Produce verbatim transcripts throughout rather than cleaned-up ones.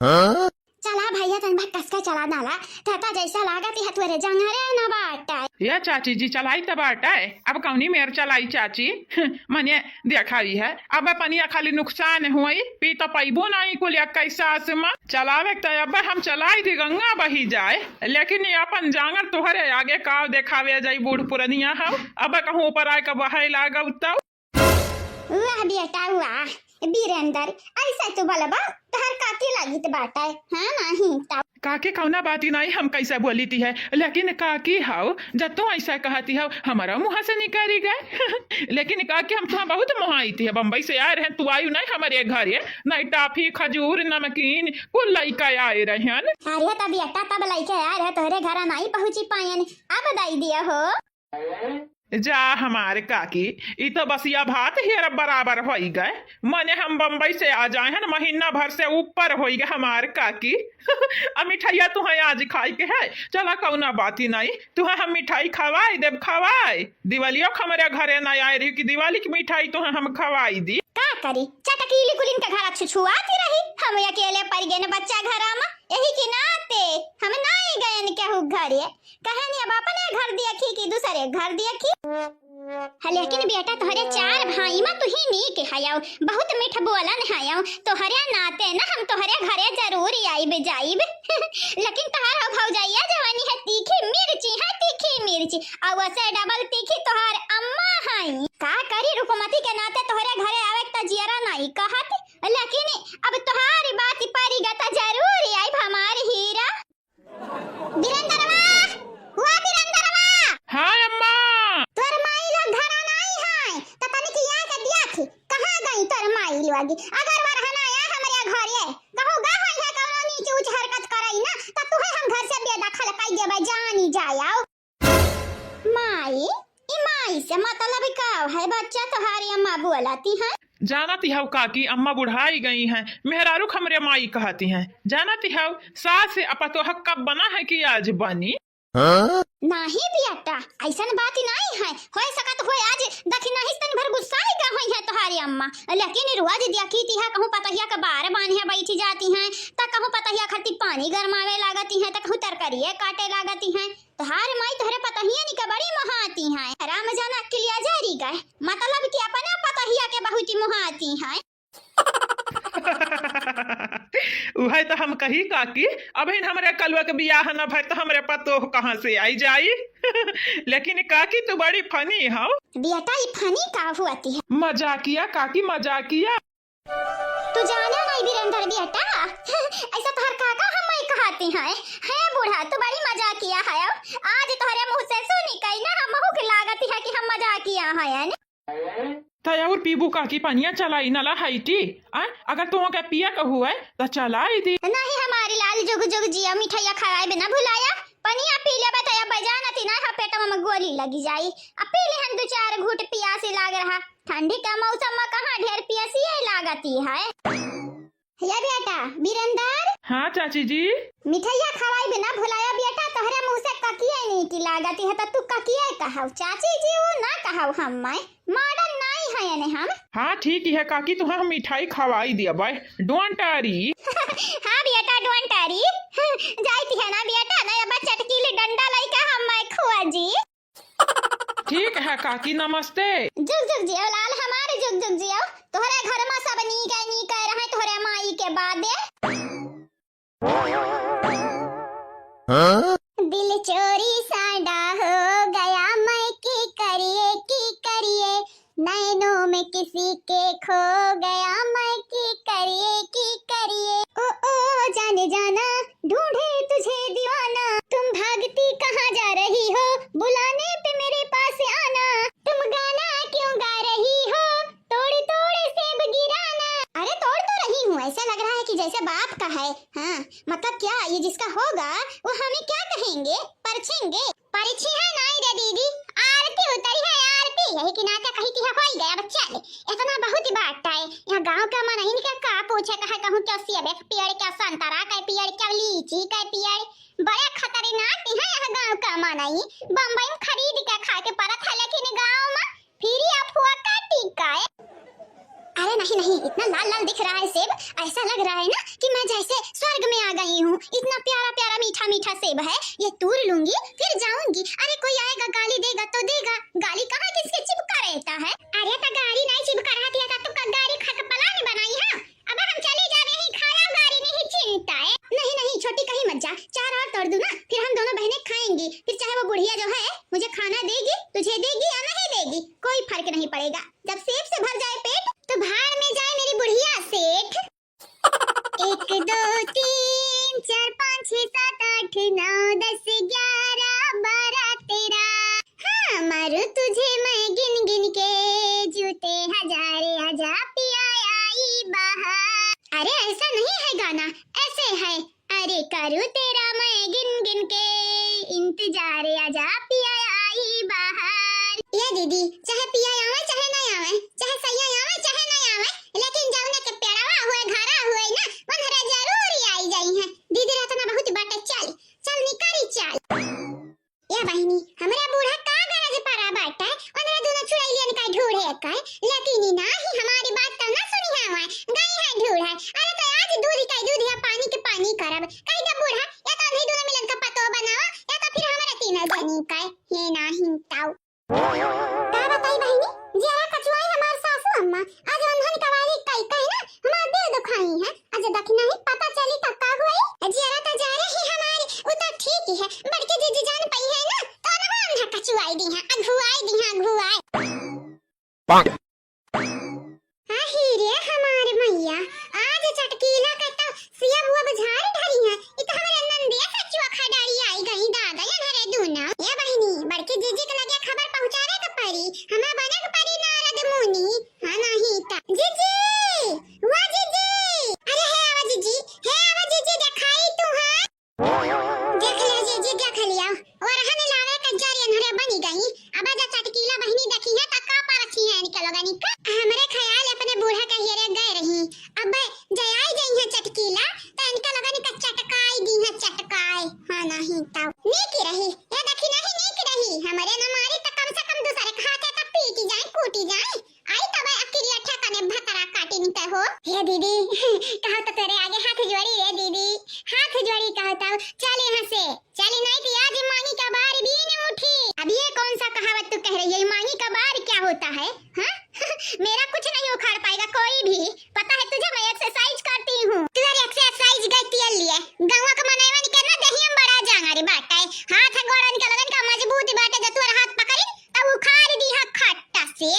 चला भैया, तन भर कस के चला नाला, तहता जैसा लागत है तोरे जंगरे न बाटे। ये चाची जी, चलाई त बाटे, अब कौनी मेर चलाई चाची? मने देखाई है, अब पनिया खाली नुकसान हुई, पी तो पैबो नहीं कुल इक्कीस सास में। चलावे त अब हम चलाई दी, गंगा बही जाए, लेकिन ये अपन जांगर तोहरे आगे काव देखावे जाई, बूढ़ पुरनिया हव, अब कहूँ ऊपर आए के बहाई लागब तब। वाह बेटा वाह, बीरेंदर, ऐसा तो बलबा तोहर काकी लागित बाटे, हाँ नहीं तब। काकी कौना बाती नहीं, हम कैसे बोली ती है, लेकिन काकी हव, जब तू ऐसा कहती हव, हमारा मुँह से निकली गए। लेकिन काकी हम तुम्हें बहुत मोहाई ती है, बम्बई से आए रहे, तू आयु नहीं हमारे घरे, नहीं टाफी, खजूर, नमकीन, कुल लइका आए रहन। अरे तब बेटा, तब लइके आए रहे तोहरे घर नहीं पहुँची पायन, अब दई दिया हो। जा हमार काकी, ई तो बसिया भात हेर बराबर होई गए। मने हम बम्बई से आ जाए हैं, महीना भर से ऊपर होई गए हमार काकी। अब मिठाइया तुहें आज खाई के है, चला कौना बाती नहीं, तुहें हम मिठाई खवाई देब, खवाई। दिवालियो के हमरे घरे नहीं आए रही कि दिवाली की मिठाई तुहें हम खवाई दी। का करी, चटकीली कुलिन के घर छुछुआती रही, हम अकेले पड़ गए न बच्चा घरा में, यही के नाते हम नहीं गए न केहू घरे। कहे नहीं अब अपने घर देखी कि दूसरे घर देखी। हाँ, लेकिन बेटा तोहरे चार भाई में तू ही नीक हयौ, बहुत मीठ बोलन हयौ, तोहरे नाते न हम तोहरे घरे जरूर आइब जाइब। लेकिन तोहर हो भौजैया जवानी है तीखी मिर्ची, है तीखी मिर्ची, और वैसे डबल तीखी तोहर अम्मा है। का करी, रुकुमती के नाते तोहरे घरे आवे के त जियरा नहीं कहत, लेकिन अब तोहारी बात परी गा त जरूर आइब हमार हीरा। बीरेंदरवा, हुआ बीरेंदरवा। हाँ अम्मा। तोर माई लोग घरा नहीं है, त तनिक या के देखी, कहाँ गई तोर माई लोग? अगर वरहना आया हमरे घरे, कहूँ गा होई है कौनो नीच ऊँच हरकत करई ना, त तुहे हम घर से बेदखल कई देबे, जानी जायौ। माई, ई माई से मतलब का है? बच्चा तोहारी अम्मा बोलती है। जानती हव काकी, अम्मा बुढ़ाई गई हैं, मेहरारू क हमरे माई कहती हैं। जानती हव, सास से अपतोह कब बना है कि आज बनी? नाही बेटा, ऐसन बात ही नहीं है। होय सकत होय आज दखिनही से तनी भर गुस्सा ही गा होई है तोहारी अम्मा, लेकिन रोज देखी तिहा कहूँ पतहिया के बार बांधे बैठी जाती हैं, त कहूँ पतहिया खरती पानी गरमावे लागती हैं, त कहूँ तरकरिये काटे लागती हैं। तोहार माई तोहरे पतहियन के बड़ी मोहाती हैं। राम जाना के लिए जारी गए, मतलब कि अपने पतहिया के बहुत ही मोहाती हैं। उहे त हम कही काकी, अबहिन हमरे कलुआ के बियाह न भय त हमरे पतोह कहाँ से आई जाई? लेकिन काकी तू बड़ी funny हौ। बेटा, ई funny का हुआती है? मजाकिया काकी, मजाकिया। तू जाने नहीं बीरेंदर बेटा, ऐसा तोहर काका हम नहीं कहती हैं। हे बूढ़ा, तू बड़ी मजाकिया है। आज तोहरे मुँह से सुनी कई ना, हमहू के लागत है कि हम मजाकिया हैं। त और पीबू काकी, पनिया चलाई नला हईटी? आ, अगर तुमके पिया के हुए त चलाई दी। नहीं हमारी लाल, जुग जुग जिया, मिठाइया खवाए बिना भुलाया। पनिया पी लेबे त अब जानती ना है, पेटवा में गोली लगी जाई। अब पी लिहन दो चार घूंट, पियासी लाग रहा। ठंडी का मौसम में कहाँ ढेर पियासी लागती है। या बेटा बीरेंदर। हाँ चाची जी। मिठाइया खवाई बिना भुलाया बेटा, तोहरे मुँह से ककिए नीक लागती है, त तू ककिए कहव, चाची जी वो ना कहव, हम मैं modern नाई है ने हम। हाँ ठीक है काकी, तुहे हम मिठाई खवाई दिया बाय, don't worry। हाँ बेटा, don't worry। जाइत है ना बेटा, ना अब चटकीली डंडा लइका हम मैं खोजी। ठीक है काकी, नमस्ते। जुग जुग जियो लाल हमारे, जुग जुग जियो। तोहरे घर में सब नीक है, नीक है रहे तोहरे माई के बादे। दिल चोरी सांडा हो गया, मैं की करिए, की करिए, नैनों में किसी के खो गया मैं, की करिए, की करिए। ओ, ओ, जाने जाना, ढूंढे तुझे दीवाना, तुम भागती कहाँ जा रही हो, बुलाने पे मेरे पास आना, तुम गाना क्यों गा रही हो, तोड़ तोड़ सेब गिराना। अरे तोड़ तो रही हूँ, ऐसा लग रहा है कि जैसे बाप का है। हाँ, मतलब क्या, ये जिसका होगा, वो हमें क्या कहेंगे, परछेंगे? परिछी है नाई रे दीदी, आरती उतरी है आरती, यही के नाते कही थी होई गया बच्चा ले। इतना बहुत ही बात है, यहाँ गाँव का मनई के का पूछे, कहे कहूँ क्या सेब के पेड़, क्या संतरा के पेड़, क्या लीची के पेड़, बड़े खतरनाक है यहाँ गाँव का मनई। बम्बई में खरीद के खाए के पड़त है, लेकिन गाँव में फ्री अफुआ का टीका है। अरे नहीं नहीं, इतना लाल लाल दिख रहा है सेब, ऐसा लग रहा है ना कि मैं जैसे स्वर्ग में आ गई हूँ। इतना प्यारा प्यारा मीठा मीठा सेब है, ये तूर लूंगी फिर जाऊंगी। अरे कोई आएगा गाली देगा तो देगा, गाली कहाँ किसके चिपका रहता है। अरे तो गाली नहीं चिपका रहती है तो का गाली खा के प्लान बनाई है। अब हम चली जा रही, खाया गाली नहीं चिंता है। नहीं नहीं छोटी कहीं मत जा, चार और तोड़ दूँ ना, फिर हम दोनों बहनें खाएंगी, फिर चाहे वो बुढ़िया जो है मुझे खाना देगी, तुझे देगी या नहीं देगी, कोई फर्क नहीं पड़ेगा। जब सेब से भर जाए पेट तो भाड़ में जाए मेरी बुढ़िया सेठ। एक दो तीन चार पाँच छः सात आठ नौ दस ग्यारह बारह तेरह। हाँ मारू तुझे मैं गिन गिन के, जूते हजारे आजा पिया आई बाहर। अरे ऐसा नहीं है गाना, ऐसे है। अरे करूँ तेरा मैं गिन गिन के इंतजार, आजा पिया आई बाहर। ये दीदी, चाहे पिया आवे चाहे ना आवे, चाहे सैया आवे चाहे ना आवे, लेकिन जौने के पेड़वा हुए घरा हुए ना, उन्हरे जरूर आई जाई है। दीदी रहतना बहुत बाटे, चल चल निकरी चल। ए बहिनी, हमरे बूढ़ा का गरज परा बाटे, उन्हरे दोनों चुड़ैलियन का ढूढ़े का, लेकिन ई नाही हमारी बात तो ना सुनी हवा, गई है ढूढ़े। अरे तो आज दूध का दूध या पानी के पानी करब, कही दे बूढ़ा, या तो उन्हीं दोनों मिलन का पतो बनावा, या तो फिर हमारे तीनों जनी का, ये नाही ताऊ। का बताई बहिनी, जियरा कचुआई हमार सासू अम्मा, आज रंधन कवारी कई कई ना हमार दिल दुखाई है। आज दखिना ही पता चली त का हुई। जियरा त जा रही हमारी, उ त ठीक ही है, बड़की जीजी जान पई है ना, तो ना हम ना कचुआई दी है, अघुआई दी है, अघुआई। पाक। आही रे हमार मैया, आज चटकीला के तो सिया बुआ बुझार ढरी है। इ तो हमरे नंदिया से चोखा डारी आई गई दादा, ये घरे दूना। ये बहिनी, बड़की जीजी के लगे खबर पहुँचावे के परी, हमें बने के परी नारद मुनि। हाँ नहीं त। जीजी, वाह जीजी, अरे हे आवा जीजी, हे आवा जीजी, देखाई तू हाँ। देख ले जीजी, देख लिया। और हन लावे के जरियन हरे बनी गई। अब जा चटकीला बहिनी देखी है त का पारत ही है इनके लोगन का। हमरे ख्याल अपने बूढ़ा के हेरे गए रही। अब जय आई गई है चटकीला, त इनके लोगन का चटकाई दी है, चटकाई। हाँ नहीं त। नीक रही। ये देखी नहीं नीक रही। हमरे न मारी त कम से कम दूसरे के हाथे त पीटी जाए, कूटी जाए। आई तब अकिरिया ठेकाने भतरा काटिन के हो। हे दीदी, कहा तो तेरे आगे हाथ जोड़ी रे दीदी, हाथ जोड़ी कहा तो चल यहाँ से, चल नहीं तो आज मांगी का बार भी नहीं उठी। अब ये कौन सा कहावत तू कह रही है, मांगी का बार क्या होता है? हाँ? मेरा कुछ नहीं उखाड़ पाएगा कोई भी, पता है तुझे मैं एक्सरसाइज करती हूँ। तू यार एक्सरसाइज गई तेल लिए, गौवा का मनैवन के ना दहियम बड़ा जांगारी बाटे, हाथ गोड़न के लगन का मजबूत बाटे, जो तू हाथ पकड़ी तब उखाड़ दी है खट्टा से।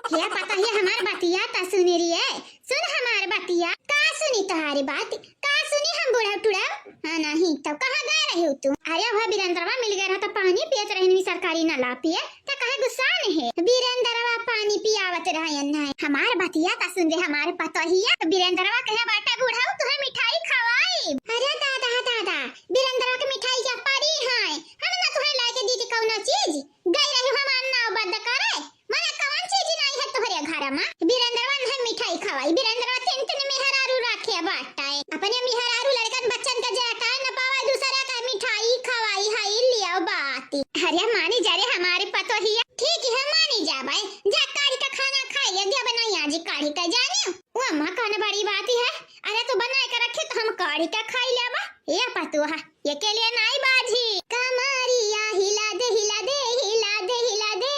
हे पता है हमार बतिया त सुनी रे, सुन हमार बतिया। का सुनी तोहारी बात, का सुनी हम बूढ़ा टुड़ा? हाँ नहीं तो कहाँ गए रहे तू? अरे वह बीरेंद्रवा मिल गए रहा तो पानी पियत रहे नहीं सरकारी नला पिए, त काहे गुस्सा नहीं है? बीरेंद्रवा पानी पियावत रहे नहीं। हमार बतिया त सुन रे हमार पतोहिया, बीरेंद्रवा कहे बाटे बूढ़ा तुम्हें मिठाई खवाई। अरे दादा दादा, बीरेंद्रवा के मिठाई क्या परी है? हम ना तुम्हें लाके दी थी कौनो चीज। गई रही हमार नाव बद करे, मने कवन चीज नाई है तोहरे घर मा? बीरेंद्रवा नहीं मिठाई खवाई, बीरेंद्रवा तीन तीन मेहरारू राखे बाटे। अपने मेहरारू लड़कन बच्चन के जाता न पावे, दूसरा का मिठाई खवाई है, लियो बात। अरे मानी जा रे हमारे पतोहिया, ठीक है मानी जा भाई, जा काढ़ी का खाना खाई, ये दिया बनाई आज काढ़ी का जाने। वो अम्मा कौन बड़ी बात है, अरे तू बना के रखे तो हम काढ़ी का खाई लेबा। ये पतोहा, ये के लिए नाई बाजी। कमरिया हिला दे, हिला दे, हिला दे, हिला दे।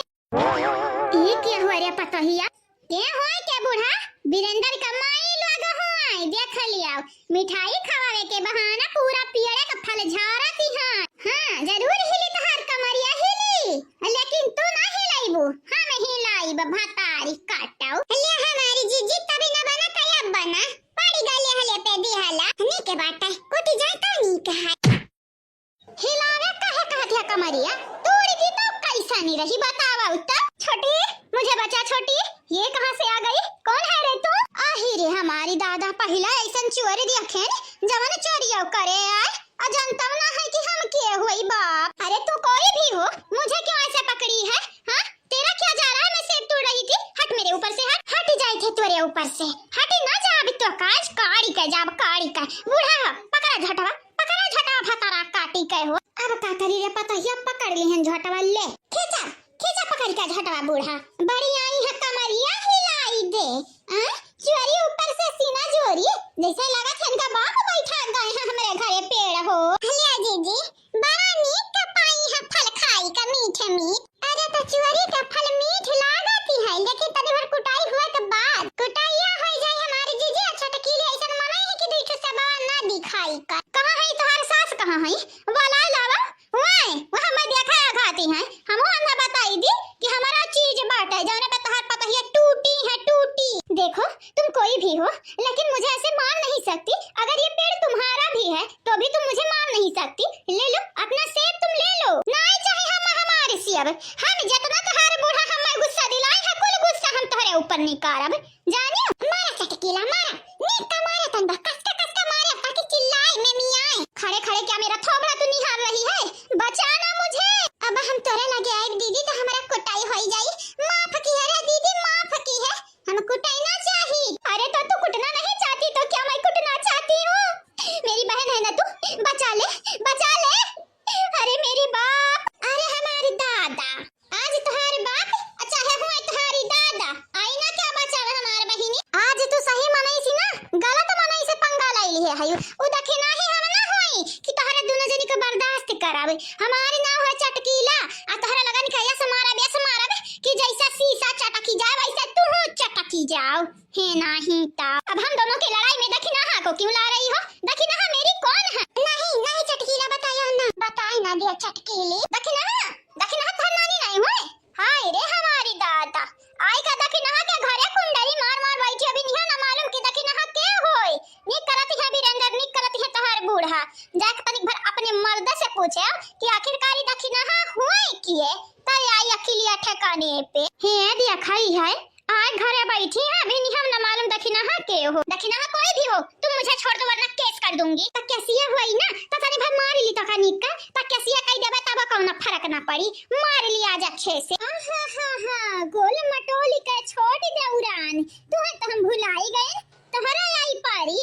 ई के हुआ रे पतोहिया? के होय के बूढ़ा? बीरेंद्र का माई लोग होय, देख लिया। मिठाई खवावे के बहाना पूरा पियरे का फल झारा की हाँ। हाँ, जरूर हिली तोहार कमरिया हिली, लेकिन तू ना हिलाइबू, हम हिलाइब भतारी काटौ। ले हमारी जीजी तभी न बना था, अब बना। पड़ी गले हले पे दिहला। नीक बाटे, कुटी जाए तो नीक है। हिलावे काहे कहत है कमरिया? तोड़ दी तो कैसा नहीं रही बतावा उत्तर। छोटी, मुझे बचा छोटी, ये कहाँ से आ गई? कौन है रे तू? आही रे हमारी दादा, पहिला ऐसन चोर देखे न, जवन चोरियो करे आए, और जानता ना है कि हम के हुई बाप। अरे तू कोई भी हो, मुझे क्यों ऐसे पकड़ी है? हाँ? तेरा क्या जा रहा है? मैं सेब तोड़ रही थी, हट मेरे ऊपर से, हट। हट जाए थे तेरे ऊपर से, हट ना जा, अभी तो काज काड़ी का जाब, काड़ी का। बूढ़ा हो, पकड़ा झटवा, पकड़ा झटवा भतारा काटी के हो। अब का करी रे पतोहिया, पकड़ लिहन झटवा, ले खींचा, खींचा पकड़ के झटवा बूढ़ा। बड़ी आई है कमरिया हिलाई दे, आ? चुअरी ऊपर से सीना जोरी, जैसे लागत है इनका बाप बैठा गए हैं हमरे घरे पेड़ हो। ले जीजी, बड़ा नीक का पाई है फल खाई का मीठे मीठ। अरे तो चुअरी का फल मीठ लागत ही है, लेकिन तनी भर कुटाई हुए के बाद कुटाइया हो जाए हमारी जीजी। अच्छा टकीली ऐसन मनाई है कि दुई ठो सबवा ना दिखाई का। कहाँ है तोहार सास, कहाँ है? बोला लावा। वाय, वह मैं देखा है खाती हैं। हमहू अन्ना बताई दी कि हमारा चीज बाटे, जौने पे तोहार पतहिया टूटी है, टूटी। देखो, तुम कोई भी हो, लेकिन मुझे ऐसे मार नहीं सकती। अगर ये पेड़ तुम्हारा भी है, तो भी तुम मुझे मार नहीं सकती। ले लो, अपना सेब तुम ले लो। नहीं चाहे हम हमारे सेब। हम जितना तोहार बूढ़ा हमें गुस्सा दिलाई है, कुल गुस्सा हम तोहरे ऊपर निकारब। जानियो, मारा चटकीला, मारा। नीक का मारा तन बा, कसका, कसका मारा, ताकि चिल्लाए, मेमियाए। खड़े, खड़े क्या मेरा थोबड़ा तू निहार रही है? बचाना मुझे। अब हम तोरे लगे आए दीदी, तो हमारा कुटाई होई जाई। माफ की है रे दीदी, माफ की है। हम कुटाई ना चाही। अरे तो तू कुटना नहीं चाहती, तो क्या मैं कुटना चाहती हूँ? मेरी बहन है ना तू, बचा ले, बचा ले। अरे मेरी बाप, अरे हमारी दादा, आज तोहार बाप, चाहे हुए तोहारी दादा, आई ना क्या बचावे हमार बहिनी? आज तू सही मनई सी ना, गलत मनई से पंगा लाई लिहे हयू। उ दखिनाही हम ना होई कि तोहरा दुनो जनी के बर्दाश्त करावे। हमार नाव है चटकीला, आ तोहरा लगन के ऐसे मारब, ऐसे मारब कि जैसे शीशा चटकी जाए, वैसे तू चटकी जाओ। है नाही ता। अब हम दोनों की लड़ाई में दखिनाहा को क्यों ला रही हो? दखिनाहा मेरी कौन है? नहीं, नहीं चटकीला, बताया ना। बताए ना दिया चटकीली। दखिनाहा, दखिनाहा तोहर नानी नहीं होए? हाय रे हमारी दादा। आई का दखिनाहा के घरे कुंडली मार मार बैठी, अभी निहा ना मालूम कि दखिनाहा के होए। निक करत है वीरेंद्र, निक करत है तोहर बूढ़ा। जाके तनिक भर अपने मर्द से पूछे कि आखिरकार ई दखिनाहा हुए किए। तय आई अखिलिया ठिकाने पे। हे दिया खाई है। आए घरे बैठी है, अभी नहीं हम न मालूम दखिनाहा के हो। दखिनाहा कोई भी हो, तुम मुझे छोड़ दो वरना केस कर दूंगी। तो कैसिया हुई ना, तो तनी भर मार ली तो कनिक का, तो कैसिया कही देबे तब कौनो फर्क ना पड़ी। मार ली आज अच्छे से। आहा हा हा, गोल मटोली के छोड़ दे उड़ान, तुहे तो हम भुलाई गए, तोहरा आई पारी।